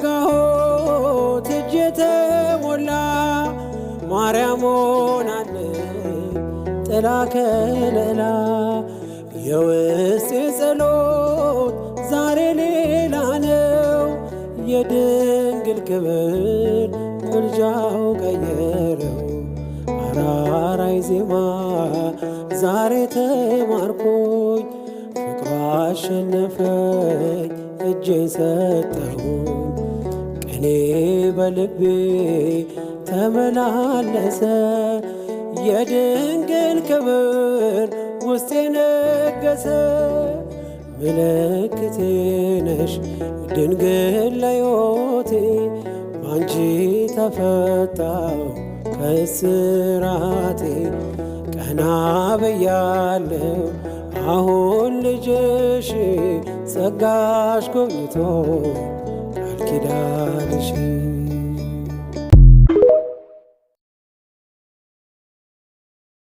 የዘረጋሁት እጅ የተሞላ ማርያም ሆናለች ጥላ ከለላ። የውስጤ ጸሎት ዛሬ ሌላ ነው፣ የድንግል ክብር ምልጃው ቀየረው። አራራይ ዜማ ዛሬ ተማርኩኝ፣ ፍቅሯ አሸነፈኝ እጄን ሰጠሁኝ። ቅኔ በልቤ ተመላለሰ፣ የድንግል ክብር ውስጤ ነገሰ። ምልክቴ ነሽ ድንግል ለዮቴ፣ ባንቺ ተፈታው ከስራቴ። ቀና ብያለው አሁን ልጅሽ፣ ጸጋሽ ጎብኝቶ ቃል ኪዳንሽ።